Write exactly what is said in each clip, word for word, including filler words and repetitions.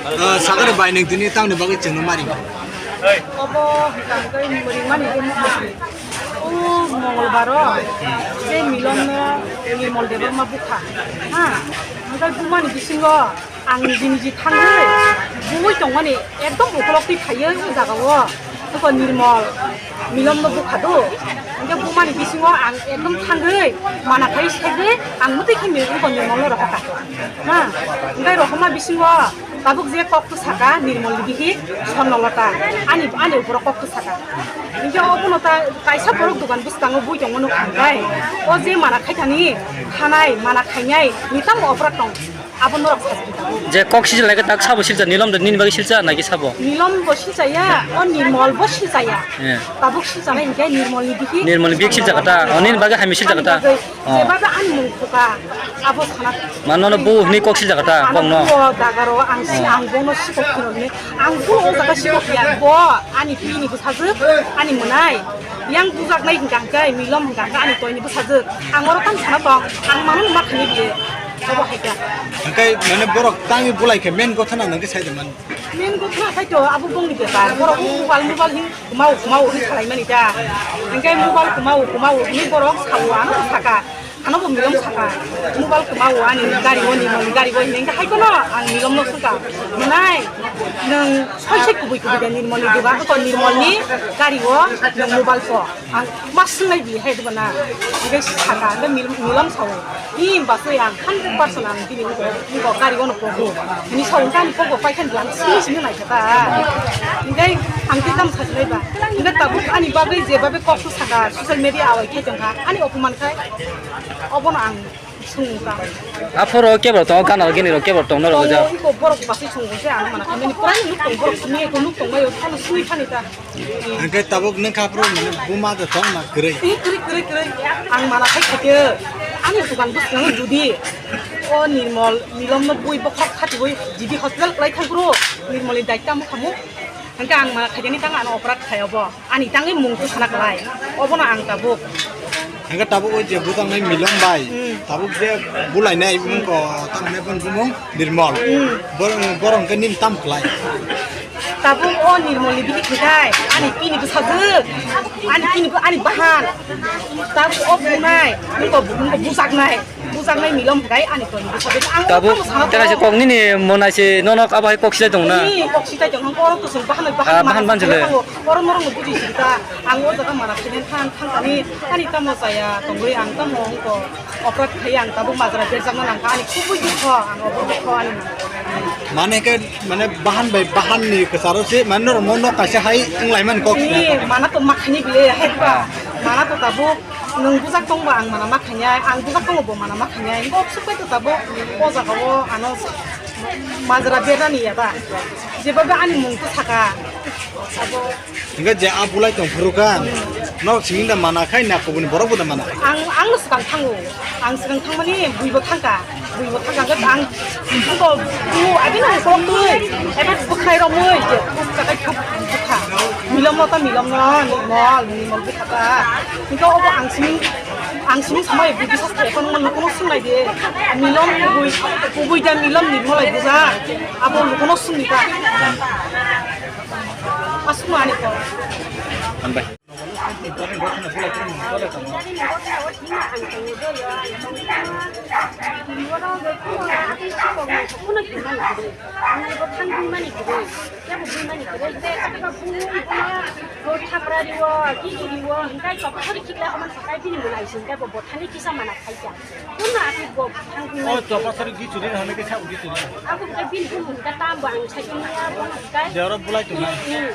Ah, sakari bai nung tini tamni bagwi chwngno mari. Obo hwnkha hwnkhe ringmani khe mukti. O Mongolbar o je Milon no Nirmol Debbarma bukha. Ha? Hwnkhe bumani bisingo ang dini ji thangwi bui tongmani ekdom ukolok twi phaiwi o jaga o. Hwnkhe Nirmol Milon no bukha do. Hwnkhe bumani bisingo ang ekdom thangwi mana khai segwi ang mwtwi khe Nirmol no rohorkha. Ha? Hwnkhe rohorma bisingo tabuk je kok kwsaka Nirmol ni bihi Sonnolota, ani, ani uporo kok kwsaka. Hinkhe obono ta kaisa borok dogan bwskango bui tongma nukha hwnkhe, o je mana khaithani, khanai, mana khainai, ni tamo oprak tong, abo norok sajagwi tongo. Je kok sijil naikhe tak sabo silcha, Nilom de nini bagwi silcha naikhe sabo? Nilom bo silchaya, o Nirmol bo silchaya. Eh. Tabuk silchanai hinkhe Nirmol ni bihi Nirmol ni bihi silchakha ta, o nini bagwi hamya silchakha ta. Ani bagwi Oh. Jebaba ani mung khuka, abo sana. Mano no bu hwnwi kok siljak ta, ano kok no. Buo dagaro ang si, Oh. Ang bono sikok phunukni. Ang buo o jaga sikok ya, bo ani bini bwsajwk, ani mwnai. Yang bujaknai hwnkha hwnkhe, Milom hwnkha hwnkhe ani toini bwsajwk. Ang oro tamo sana tong, ang mano ma khani biye. Abo hai kha. Hwnkhe mane borok tangwi bulai khe main gotha na nang khe sai de man. Main gotha khai to abo bongni bepar. Borok mobile, mobile hin kumao, kumao hin khalai mani ta. Hwnkhe mobile kumao, kumao hin borok sao ano saka. Ano bo Milom saka. Mobile kumao ani gari o ni mani gari o hin hwnkhe hai kono ang Milom no saka. Nai nang soi soi kubui kubui da Nirmol ni duga ko Nirmol ni gari o nang mobile ko. Ang mas nai bi hai duga na. Hwnkhe saka, hwnkhe Mil-, Milom sao. Ni basai ang hundred percent ang bini uko, uko gari ono pogo. Ni sao kani pogo pai khan lang sini sini nai kata. Hingkai ang ti kam sa nai ba. Hingkai tabuk ani bagwi je babe kok tu saka social media awai khe jong ha. Ani opuman khai. Obono ang sung ka. Aphoro kebra tong, gana gini ro kebra tong noro ja. Uko borok basai sung se ang mana khamani pura nuk tong borok sini ko nuk tong bayo thani sui thani ta. Hingke tabuk nung kha phuru mane buma de tong na kwrwi. Ih, kwrwi, kwrwi, kwrwi. Ang mana khai khaikhe, ani dukan bwskango judi o Nirmol, Milom no bui bokhok khatiwi jidi hospital kwlai thang phuru Nirmol ni daitya mukhamu. Hingke ang mana khaikhe ni tang ano operat khai obo. Ani tangwi mung tu sana kwlai. Obono ang tabuk. Hingke tabuk o je bujang nai Milom bai. Hmm. Tabuk je bulai nai bumung ko tang nai bun bumung. Nirmol. Hmm. Bor-, borok hwnkhe nini tamo khlai? Tabuk o Nirmol ni bihik hwnkhe ani pini bwsajwk, ani pini bo-, ani bahan. Tabuk o bunai, nungko, nungko bujaknai, bujaknai Milom hwnkhe ani pini bwsajwk. Ang tabuk tamo sana tera se tongo. Kok nini monai se nono abo hai kok silai tong na? Ni kok silai tong, ang oro kusung bahan, bahan Ah, bahan mana banjile. Oro norok no buji sita. Ang o jaga mana khainani thang, thang kani, ani tamo chaya tongwi ang tamo wngko. Operat khai ang tabuk majra berjakna nangkha, ani kubui dukho, ang obo dukho ani. Mane khe, mane bahan bai bahan ni kwcharo se, mane norok mo nok kaisa hai wng lai mani kok. Ni mana to makhani bile, hai ba. Ah. Mana to tabuk nwng bujak tongba ang mana makhanya, ang bujak tongo bo mana makhanya. Kok suk bai to tabuk o jaga o ano majra berani ya ba. Jeba ba ani mung to saka. Abo Hingke je a bulai tong phuru kha, nok simi da mana khai na kubuni borok bo da mana khai. Ang, ang no swkang thango. Ang swkang thangmani bui bo thangka. Bui bo thangka hingke ang bo bu abi no ukolok twi. Ebe bwkhwnai romwi je bukha kai thuk bukha. Milom no ta milom no, ni mol, ni mol bukha ta. Hingke obo ang simi, ang simi samai bui bisa thai kono lukuno swngnai de. Milom bui, bui da milom ni molai buja. Abo lukuno swngni ta. Aswkno ani kok. Hambai. Thapra riwo, kiki riwo, hingkai kok thori kikla oman sakai bini mwnai singkai bo bothani kisa mana khaikya. Kuno ati bo thang kuno. O, chopa sari gichuri na hane ke sa gichuri. Aku ke bin bin ka tam ba ang sai kuno ya bo kai. Jaro bulai tu na. Hmm.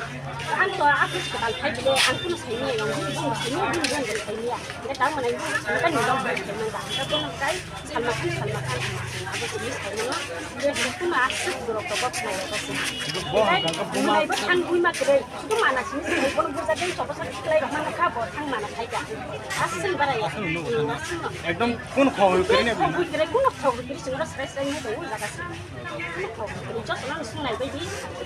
Ang to aku sekedar khai bile ang kuno sai ni yang bin bin sai ni bin bin sai ni ya. Nge tang mana ni kan ni dong bin sai ni ba. Ka kuno kai salma kan salma kan. Aku sini sai ni. Dia kuno asik buruk to bok sai ya. Bo ka ka buma. Nai bo thang bui ma kre. Sudung mana sini sini kono buja dei sobo sani siklai rok mano kha bo thang mana khai ka. Aswng bara ya. Aswng no. Hmm, aswng no. Ekdom kono khogwi kri ne. Khogwi kri, kono khogwi kri sing ro srai srai ne do jaga sini. Kono khogwi kri joto nang sung nai bai di.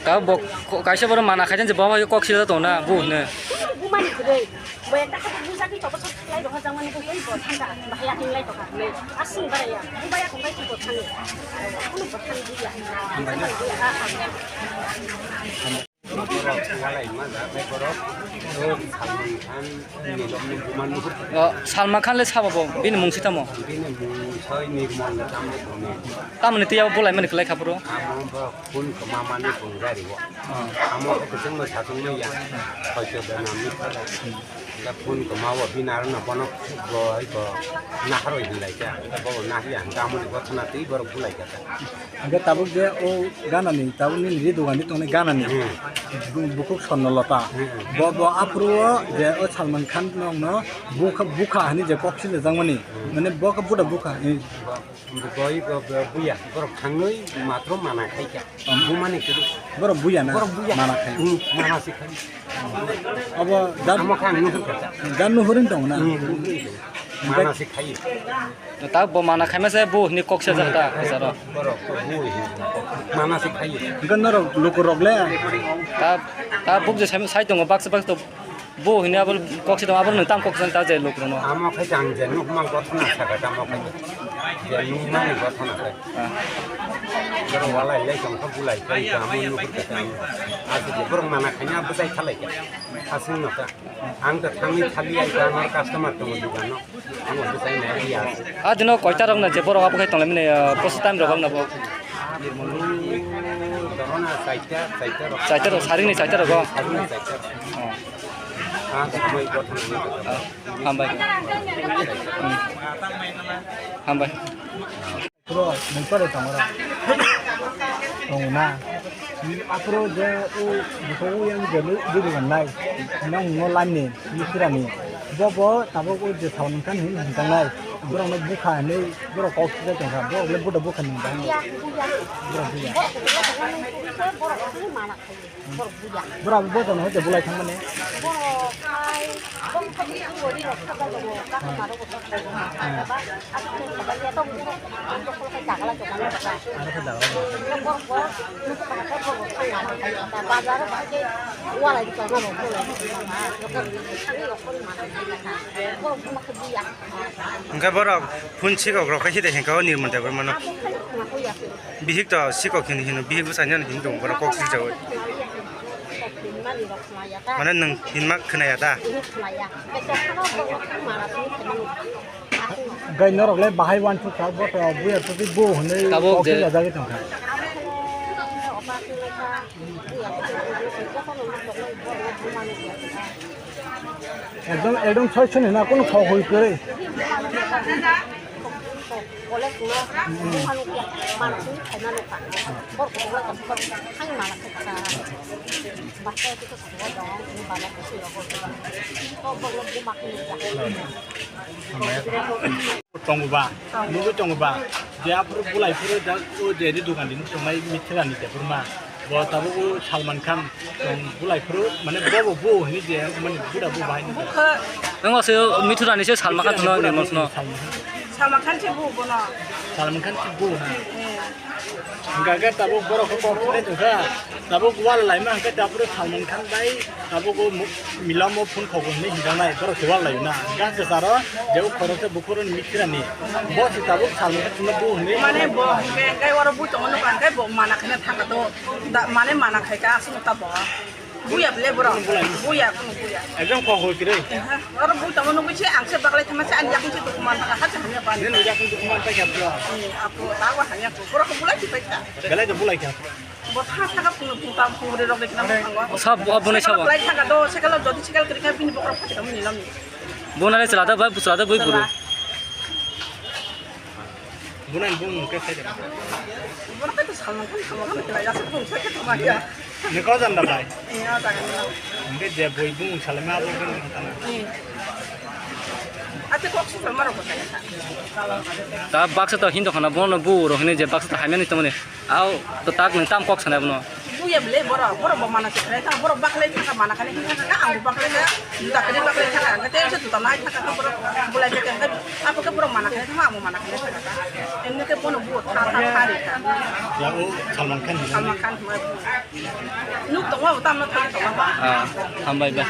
Ta bo ko-, kaisa boro mana khai jan je baba kok sila to na bu ne. Kono bu Mani kwrwi, bo ekta khe bujakni toko sok lai rokha jangmani bo tei bo thangka, bahai ating lai tokha hinwi. Aswng baraya, bubaya tongbai tei bo thangwi. Kunu bo thangwi ya. Hambai. Borok walai ma da, tei borok, o Salman Khan ni lobni buma nuhur. O, Salman Khan le sabo bo, bini mung si tamo? Bini mung soi Nirmal le tamo buni. Tamoni tei abo bolai mani kwlai kha bro? Amo bo phone kwma mani bung gari o. Ah. Amo khe kwchwng no satung no ya. Koi khe bana mi kha da. Da phone kwma o bini aro no bono bo, bo naharoi hinlai kha. Da bo nahi ang tamoni gotna tei borok bulai kha. Hingke tabuk je o ganani, tabuk nini ri dogan di tongnai ganani. Hmm. Bu-, bukhuk Swarnalata. Hmm. Bo, bo aphuru o je o Salman Khan nokno bukha, bukha hinui je kok silajakmani. Hmm. Mane bo khe buda bukha, eh. Bo, bo, bo, bo, buya, borok thangwi matro mana khaikha. Hmm. Bumani kwrwi. Borok buya na? Borok buya. Mana khai. Hmm, mana se khai. Obo dan, Amo khe ang nuhur kha. Dan nuhurin tong na? Hmm, nuhurin tong. Mana se khai. Ta bo mana khaima se bo hini kok se jata kwcharo. Borok to bo hini mana se khai. Hingke norok lukurok le? Ta, ta buk je sai, sai tongo baksa baksa to bo hini abo kok se tongo abo nwng tam kok se ta je lukurokno. Amo khai jang je nukma gothona saka tamo khai. Je nukmani gothona khai. Ah. Borok walai lai tong kha bulai khai tamo nukur kha tamo. Aswk je borok mana khaina bwsai khalai kha. Aswk no kha. Ang to thangwi thali ai to amar customer tongo dukano. Ang to sai nai ya. A dino koita rok na je borok abo khai tonglaimani, ah, post time rok na bo. Dorona saita, saita rok. Saita rok, sarini saita rok. Sarini saita. Oh. Ah, samai gotong. Ah, hambai. Hmm. Hambai. Bro, nung tole tong oro. Tong na. Aphuru je u bukhugo yang je lu, lu nai. Nang no line ni, ni sira ni. Bo bo tabuk u je Salman Khan hin hin tang nai. Borok no bukha hinui, borok kok sijak tong kha. Borok le buda bukha ni bang. Borok buya. Borok bo tong hoite bulai thang mani. Borok hai, bong thani ang gori rok thang jago, customer rok thang jago. Ba, aswk thang jago, ya tong borok, ang dokol khai dagala jokani bata. Ano khe dagala jokani. Borok bo, nukha khe borok thang jago, bazar rok hai khe walai di tong jago, bolai di tong jago, rok thang jago, borok bo ma khe buya. Hingke borok phone sikok rok khe hide hingke o Nirmal Debbarma no. Abo khai khna hoya. Bihik to sikok hino hino, bihik bwsai nw hino tongo, borok kok swijagwi. Mane nwng hinma khwnaya da? Gai norok le bahai uansuk kha, bo to buya twi bo hinui kok swijagwi tong kha. Ekdom, ekdom soi soni na, kono kok hui kwrwi. Tongo ba, nugwi tongo ba, je aphuru bulai phuru da, o je ri dogan ni tongnai mithila ni jephuru ma, bo tabuk o Salman Khan tong bulai phuru, mane bo bo bo hini je, mane buda bo bahai ni. Bukha. Nang wase mithila ni se Salman Khan tong ni mosno. Salman Khan. Salman Khan se bo bo no. Salman Khan se bo na. Eh. Hingka khe tabuk borok khe kok phunai tongkha. Tabuk wal laima hingkhe tabuk Salman Khan bai tabuk o mu-, milamo phone khogwi hinwi hinjaknai borok khe wal laio na. Hingkhe hachasaro je o khoroksa bukhurokni mitrani. Bo se tabuk Salman Khan chwngno bu hinwi. Mane bo hingkhe hingkhe oro bui tongo nukha hingkhe bo mana khaina thangkha to. Da-, mane mana khaikha aswkno ta bo. Buya bele borok. Buya, kunu buya. Ekdom kok hoi kwrwi. Aha. Oro bui tongo nugwi se ang se baglai thangma se ani yakung se dukuman ha se hamya bani. Nini yakung dukuman paikha bro. Ni apo tawa hamya ko. Borok bulai si paikha. Belai do bulai kha. Bo tha tha ka phung phung tam phung re rok de kna thango. Sab bo, bo nai sab. Bulai thangka do, sekalo jodi sekal kri kha bini bokrok phati kami nilam ni. Bo nai chala da bai, chala da bai buru. Bunai bung ke sai da. Bo nai to Salman Khan, Salman Khan kila ya se bung sai ke thama ya. Ni ko jan da bai. Iya, jangan. Nge je boi bung Salman abo kan tana. Iya. Ate kok si Salman ro ko sai. Ta baksa to hindo khana bono bu ro hine je baksa to hamya ni to mane. Au to tak nang tam kok sanai bono. Buya bele borok, borok bo mana se khlai tha, borok baklai tha mana khani hinga kha, ang baklai kha, juta kani baklai tha, ang te se juta nai tha, borok bulai tha, ang apo ke borok mana khlai tha, ang mana khlai tha. Emni ke bono bu tha tha tha ri tha. Ya o Salman Khan. Salman Khan ma. Nuk tong wa tam na tha tong wa. Ah, hambai ba.